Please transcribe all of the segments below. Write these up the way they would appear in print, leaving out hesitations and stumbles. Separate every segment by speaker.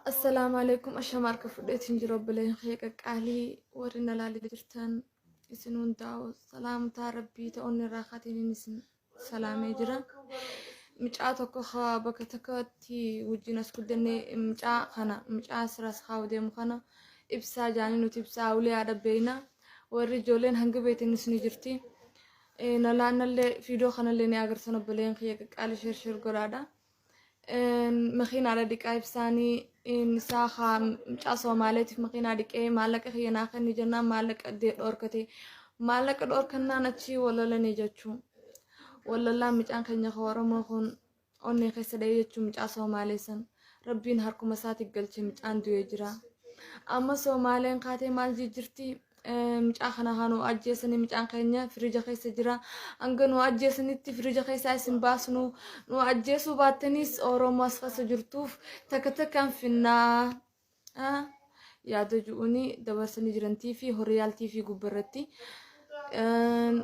Speaker 1: Assalaamu alaikum ashama harka fudheetiin jiru obboleen kiyya qaqqaalii warri na laalii jirtan isin hundaa'u salaamtaa rabbii ta'uun irraa kaatiin isin salaamee jira. Mucaa tokko haa bakka tokkotti wajjin as guddanne mucaa kana mucaa asirras haa deemu kana ibsaa jaanii nuti ibsaa awliyaadha beeyna warri ijoolleen hanga beektanis ni jirti. Na laannallee fiidoo kanallee ni agartan obboleen kiyya qaqqaalii sheer sheer godhaadha. Makiinaadha dhiqaa ibsaanii isaa haa mucaa Soomaaleetiif makiinaa dhiqee maallaqa kiyya naa kenni jennaan maallaqa dhorkate. Maallaqa dhorkannaan achii walolanii jechuu. Walollaan mucaan keenya ka Oromoo kun onnee keessa dha'ee jechuun mucaa Soomaalee san rabbiin harkuma isaati galche mucaan du'ee jira. Amma Soomaaleen kaatee maal jijjirti? Mucaa kana haa nu ajjeesanii mucaan keenya firija keessa jira. Hanga nu ajjeesanitti firija keessaa isin baasnu nu ajjeesuu baattanis Oromoo as keessa jirtuuf takka takkaan finnaa yaada ju'uuni dabarsanii jirantii fi horiyaal TV gubbarratti.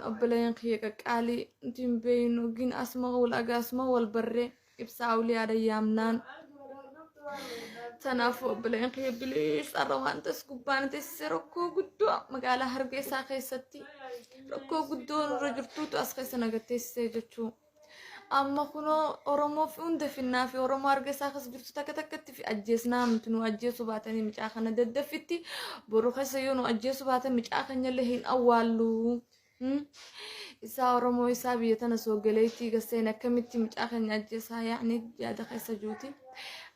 Speaker 1: Obboleeyyan kiyya qaqqaalii nuti hin beeynu gin asuma wal agaa asuma wal barree ibsaa awliyaadha yaamnaan. Tanaafuu obboleeyyan kiyya biliis har'a waan tas gubbaan teessise rakkoo guddoo magaalaa Hargeysaa keessatti rakkoo guddoo nurra jirtuutu as keessa nagatteessisee jechuu. Amma kunoo Oromoo fi hunda finnaa fi Oromoo Hargeysaa keessa jirtu takka takkatti fi ajjeesnaa nuti nu ajjeesuu baatanii mucaa kana daddaffitti boru keessa yoo nu ajjeesuu baatan mucaa keenyallee hin awwaallu. Isaa Oromoo isaa biyya tana soogaleetii gasseen akkamitti mucaa keenya ajjeesaa yaa'ni yaada keessa juuti.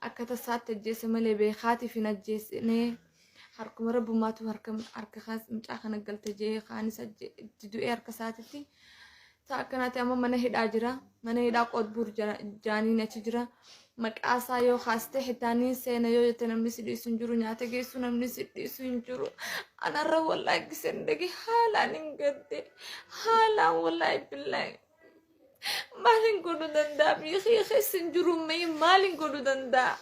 Speaker 1: Akka tasaatti ajjeese malee beekaatiif hin ajjeesine. Harkuma rabbummaatu harka harka mucaa kana galte jee kaanis itti du'ee harka isaatitti. Ta akkanaati amma mana hidhaa jira. Mana hidhaa Qoodbuur jaaniin achi jira. Maqaa isaa yoo kaaste hitaaniin seena yoo jette namni si dhiisu hin jiru. Nyaata geessu namni si dhiisu hin jiru. Anarra wallaahi giseen dhage haalaan hin gadde. Haalaan wallaahi billaahi. Maalin godhuu danda'a? Biyya kiyya keessa hin jiru mee maalin godhuu danda'a?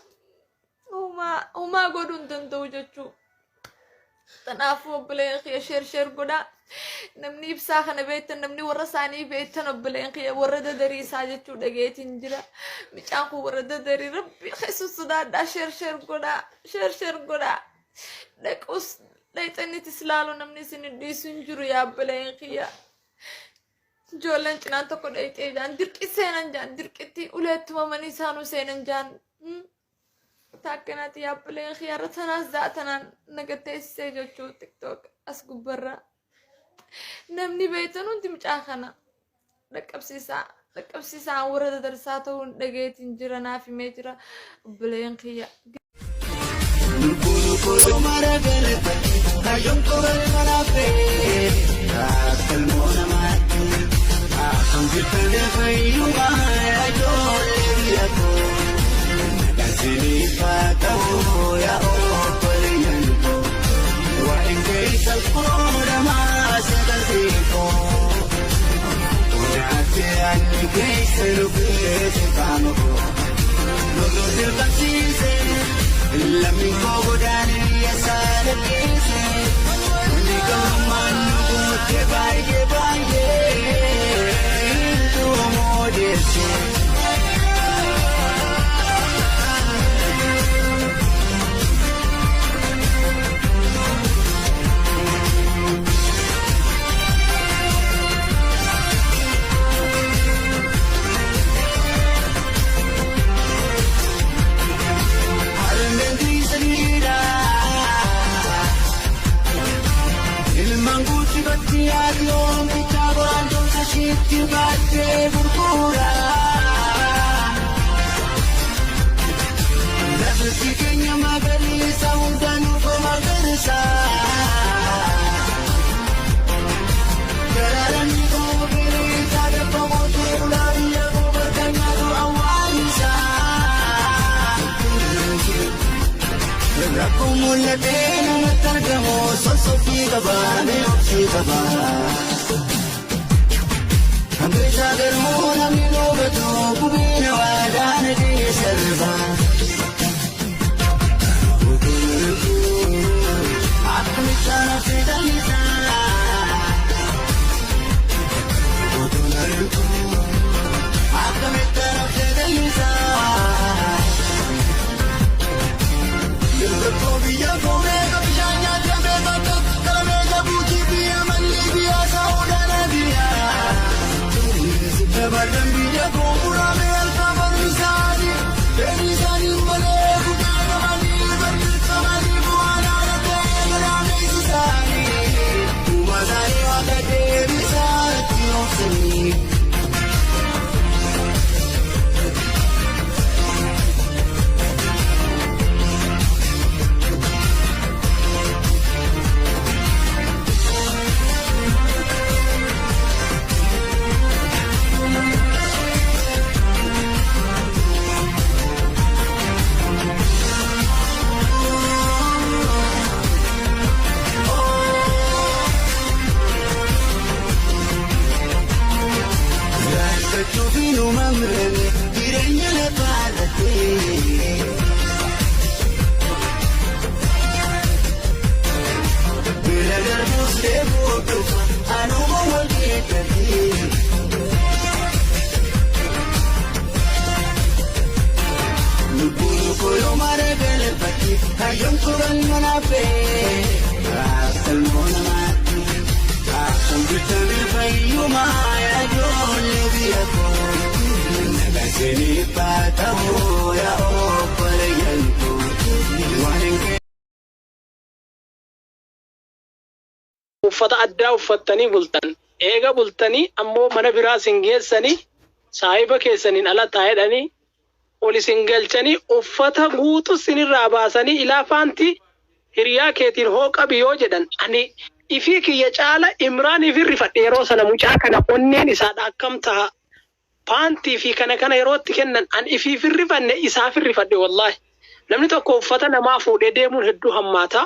Speaker 1: Homaa homaa godhuu hin danda'u jechuu. Kanaafuu obboleen kiyya sheer sheer godhaa. Namni ibsaa kana beektan namni warra isaanii beektan obboleen kiyya warra dadarii isaa jechuu dhageetiin jira. Mucaan kun warra dadarii rabbi keessa sodaadhaa sheer sheer godhaa sheer sheer godhaa. Dhaquus dhayxaniitis laalu namni isin dhiisu hin jiru yaa obboleen kiyya. Ijoolleen cinaan tokko dhayxee jaan dirqi seenan jaan dirqitti uleetti tumamanii isaanuu seenan jaan. Ta akkanaati yaabbileen xiyyaarra tanaas za'a tanaan nagatteessisee jechuu tiktok as gubbarra. Namni beektan hundi mucaa kana dhaqqabsiisaa dhaqqabsiisaa warra dadarsaa ta'uun dhageetiin jira naaf himee jira obboleen kiyya.
Speaker 2: Lammiin koo godaanee biyya isaa lakkiise. Wanni gammummaan nu guutte baay'ee baay'ee. Tuumoo deesse. Harmeen dhiisaniidha. Ilmaan guutifatti haati oomfichaa qoraan tumsa ishiitti baattee gurgura. Lafti keenya magariisa hundaan nuuf magariisa. Daraaran koo biriisa dabba mootee bulaa biyya koo bakka nyaatu awwaalisa. Rakkoon mul'atee namatti argamu sossobii qaba mee obsii qaba. Hambisaa garuu namni duubatu gubiina waadaa na dhiisarba. Akkamitti nafti dhallisaa. Akkamitti nafti dhallisaa. Biyya koo meeqa bishaan nyaatee meeqa gara meeqa buutii biyya malli biyya Saawud Arabiyaa. Dabarran biyya koo muraame alfaa barrisaanii fedhii isaanii malee guddaa qabanii barreeffamanii bu'aan haala ta'ee garaameessisaanii uummataanii waaqa deebisaa itti oofsanii. Rakkachuu fi uumamne jireenya lafaa irratti. Bira darbus deebuu dhufa anuma wal keekkatee. Lubbuun koo yoo mara galfatti hayyoon turan manaafee. Raabsalmoo namaatti akkam bitame fayyumaa yaa ijoollee biyya koo. Nagaan siniif haa ta'u yaa obboleeyyan koo. Waan hin
Speaker 3: Uffata addaa uffattanii bultan. Eega bultanii ammoo mana biraa isin geessanii saahiba keessaniin ala taa'edhanii ol isin galchanii uffata guutuu isinirraa baasanii ilaa faantii hiriyaa keetiin hoo qabi yoo jedhan, ani ifii kiyya caala Imraaniif rifadhe. Yeroo sana mucaa kana onneen isaadha akkam taha? Paantii fi kana kana yeroo itti kennan an ifiif hin rifanne, isaaf hin rifadhe. Wallaahi, namni tokko uffata namaa fuudhee deemuun hedduu hammaata.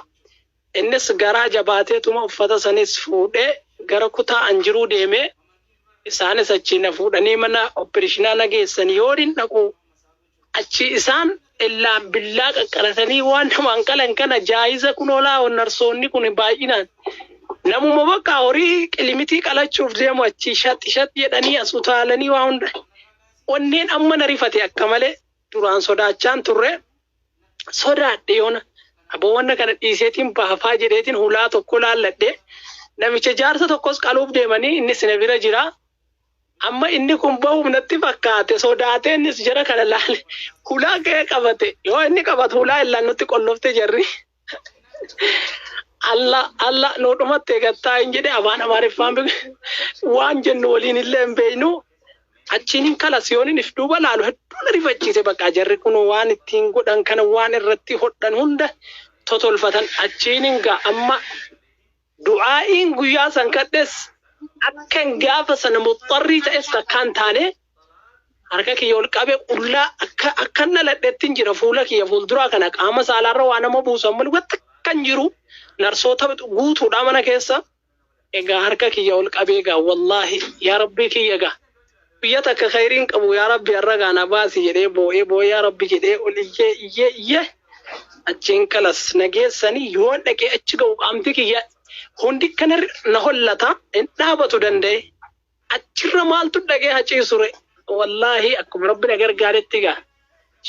Speaker 3: Innis garaa jabaateetuma uffata sanis fuudhee gara kutaa an jiruu deemee, isaanis achii na fuudhanii mana opereeshinaa na geessan. Yoo dhaqu achi isaan illaan billaa qaqqaratanii waan namaan qalan kana jaayiza kunoo laa narsoonni kun baay'inaan namuma bakka horii qilimitii qalachuuf deemu achi shaxi shaxi jedhanii as utaalanii waa hunda. Onneen amma na rifate akka malee. Duraan sodaachaan turre, sodaadhe. Yoona aboo wanna kana dhiiseetiin baafaa jedheetiin hulaa tokko laalladhe. Namicha jaarsa tokkos qaluuf deemanii, innis na bira jira. Amma inni kun bahuuf natti fakkaate, sodaatee innis jara kana laale hulaa ga'ee qabate. Yoo inni qabatu hulaa illaan nutti qollofte jarri. "Allah Allah, nu dhumatte gattaa" hin jedhe. Afaan Amaariffaan waan jennu waliin illee hin beeknu. Achiin hin kalas yoon if duuba laalu hedduu na rifachiise. Bakka jarri kun waan ittiin godhan kana waan irratti hodhan hunda totolfatan. Achiin hin gaa amma du'aa'iin guyyaa san kadhes akkan gaafa sana muxxarrii ta'es takkaan taane harka kiyya ol qabe qullaa akka akkan dhaladhettin jira. Fuula kiyya fuulduraa kana qaama saalaarra waa nama buusan malee wanta kan jiru narsoota guutuudha mana keessa. Egaa harka kiyya ol qabee egaa, "Wallaahi yaa Rabbii kiyya, gaa biyya takka khayriin qabu, yaa Rabbi, har'a gaa na baasi" jedhee boo'ee boo'ee, "Yaa Rabbi" jedhee ol iyyee iyyee iyyee. Achiin kalas na geessanii, yoon dhaqee achi ga'u qaamti kiyya hundi kana na hollata, hin dhaabatu danda'e. Achirra maaltu dhaqee haciisure? Wallaahi, akkuma Rabbi na gargaaretti gaa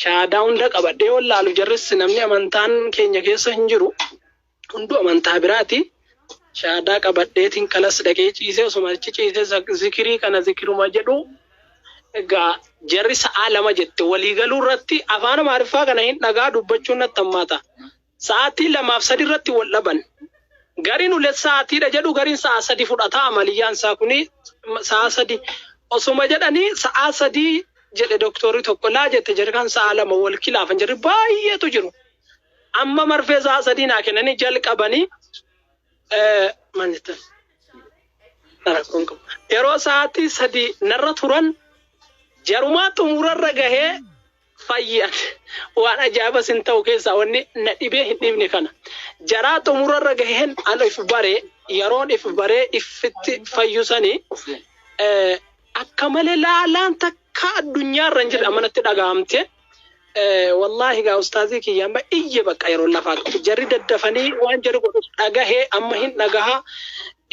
Speaker 3: shaadaa hunda qabadhee wallaalu. Jarris namni amantaan keenya keessa hin jiru, hunduu amantaa biraati. Shaadaa qabadheetiin kalas dhaqee ciisee, osuma achi ciisee zikirii kana zikiruma jedhu, egaa jarri sa'aa 2 jette waliigaluu irratti. Afaan Amaariffaa kana hin dhagaa, dubbachuun natti hammaata. Sa'aatii lamaaf sadi irratti wal dhaban. Gariin ulet sa'aatiidha jedhu, gariin sa'a 3 fudhata. Amaliyyaan isaa kuni sa'a 3 osuma jedhanii, sa'a 3 jedhe doktorri tokko, laa jette jarri kan sa'a 2. Wal kilaafan, jarri baay'eetu jiru. Amma marfee sa'a 3 naa kennanii jalqabanii maal jettan? Rakkoon qabu. Yeroo sa'aatii 3 narra turan jarumaa xumurarra gahee fayyan. Waan ajaa'iba sin ta'u keessaa wanni na dhibee hin dhibne kana. Jaraa xumurarra gaheen an if bare, yeroon if baree ifitti fayyu sani akka malee laalaan takka addunyaarra hin jirre amanatti dhaga'amte. Wallaahi gaa ustaazii kiyya, amma iyye bakka yeroo lafaa qabu. Jarri daddafanii waan jarri godhu dhagahee, amma hin dhagaha.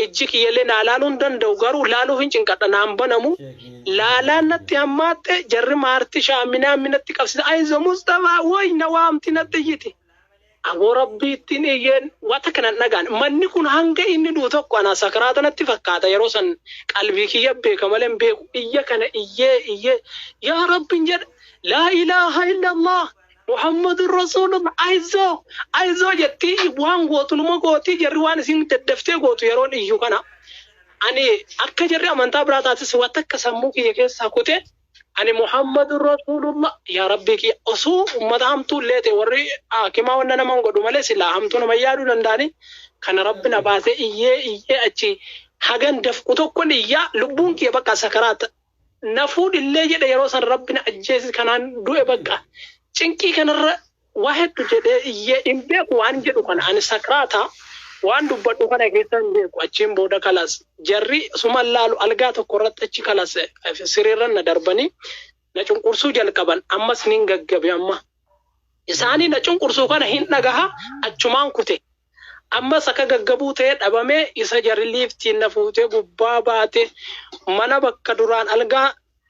Speaker 3: Ijji kiyyallee naa laaluu hin danda'u, garuu laaluuf hin cinqadha, naan banamu. Laalaan natti hammaatte. Jarri maarti shaaminaa minatti qabsisa. "Ayizo Mustafaa woy" na waamti, natti iyyiti. Aboo Rabbiittiin iyyeen wata kanan dhagaan manni kun hanga inni du'u tokko ana sakaraata natti fakkaata yeroo san qalbii kiyya beeka malee hin beeku iyya kana iyyee iyyee yaa Rabbin jedha laa ilaaha illallah Muhammadun Rasuulullah ayizoo ayizoo jettii waan gootu numa gootii jarri waan isin daddaftee gootu yeroon iyyu kana ani akka jarri amantaa biraa taatis wata akka sammuu kiyya keessaa kute Ani Muhammadun Rasuulullah yaa Rabbii kiyya osoo ummata hamtuu illee ta'e warri haakimaa wanna nama hin godhu malee silaa hamtuu nama yaaduu danda'ani kana Rabbi na baasee iyyee iyyee achi hagan dafqu tokkon iyyaa lubbuun kiyya bakka sakaraata na fuudhillee jedhe yeroo san Rabbi na ajjeesi kanaan du'e bakka cinqii kanarra Waa heddu jedhee iyyee hin beeku waan jedhu kana ani sakraata waan dubbadhu kana keessa hin beeku achiin booda kalas jarri suman laalu algaa tokko irratti achi kalas sireerran na darbanii na cunqursuu jalqaban ammas nin gaggabe amma isaanii na cunqursuu kana hin dhagaha achumaan kute ammas akka gaggabuu ta'ee dhabamee isa jarri liiftiin na fuutee gubbaa baate mana bakka duraan algaa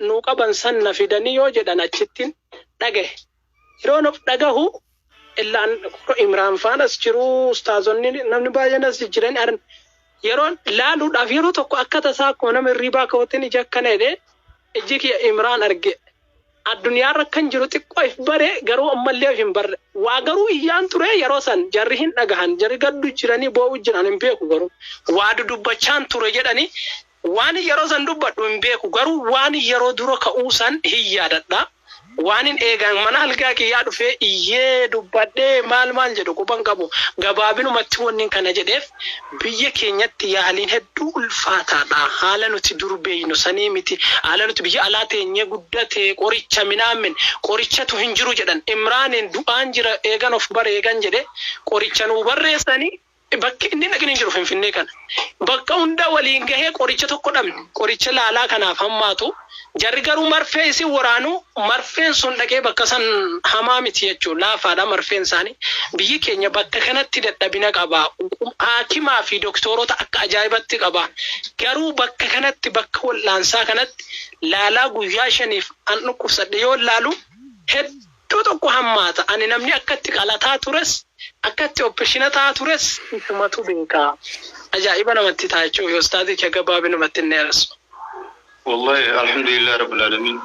Speaker 3: nuu qaban san na fidanii yoo jedhan achittin dhagahe Yeroon of dhagahu illaan Imraan faan as jiru ustaazonni namni baay'een as jijjiran aran yeroon laaluudhaaf yeroo tokko akka tasaa akkuma nama hirriibaa ka'uutiin ija akkana jedhee ijji kiyya Imraan arge. Addunyaarra akkan jiru xiqqoo if bare garuu ammallee of hin barre. Waa garuu iyyaan ture yeroo san jarri hin dhagahan jarri gaddu jiranii boo'u jiran hin beeku garuu waa dudubbachaan ture jedhanii waan yeroo san dubbadhu hin beeku garuu waan yeroo dura ka'uu san hin yaadadha. Waanin eegaan mana algaa kiyyaa dhufee iyyee dubbadhee maal maal jedhu quba hin qabu. Gabaabinumatti wannin kana jedheef biyya keenyatti yaaliin hedduu ulfaataadha. Haala nuti dur beeynu sanii miti. Haala nuti biyya alaa teenyee guddate qoricha minaamin qorichatu hin jiru jedhan. Imraaniin du'aan jira eegan of bare eegan jedhe qoricha nuu barreessanii Bakki inni hin dhaqin hin jiru Finfinnee kana. Bakka hunda waliin gahee qoricha tokko dhabne. Qoricha laalaa kanaaf hammaatu. Jarri garuu marfee isin waraanu marfeen sun dhaqee bakka san hamaa miti jechuudha. Laafaadha marfeen isaanii. Biyyi keenya bakka kanatti dadhabina qaba. Haakimaa fi doktoorota akka ajaa'ibatti qaba. Garuu bakka kanatti bakka wal'aansaa kanatti laalaa guyyaa shaniif an dhukkubsadhe yoon laalu hedduu tokko hammaata. Ani namni akka itti qalataa tures akka itti oppishina ta'aa tures isumatu beeka. Ajaa'iba namatti ta'a jechuun ustaazii kee gabaabinumatti hin dheeressu.
Speaker 4: Wallahi alhamdulillah rabbil alamin.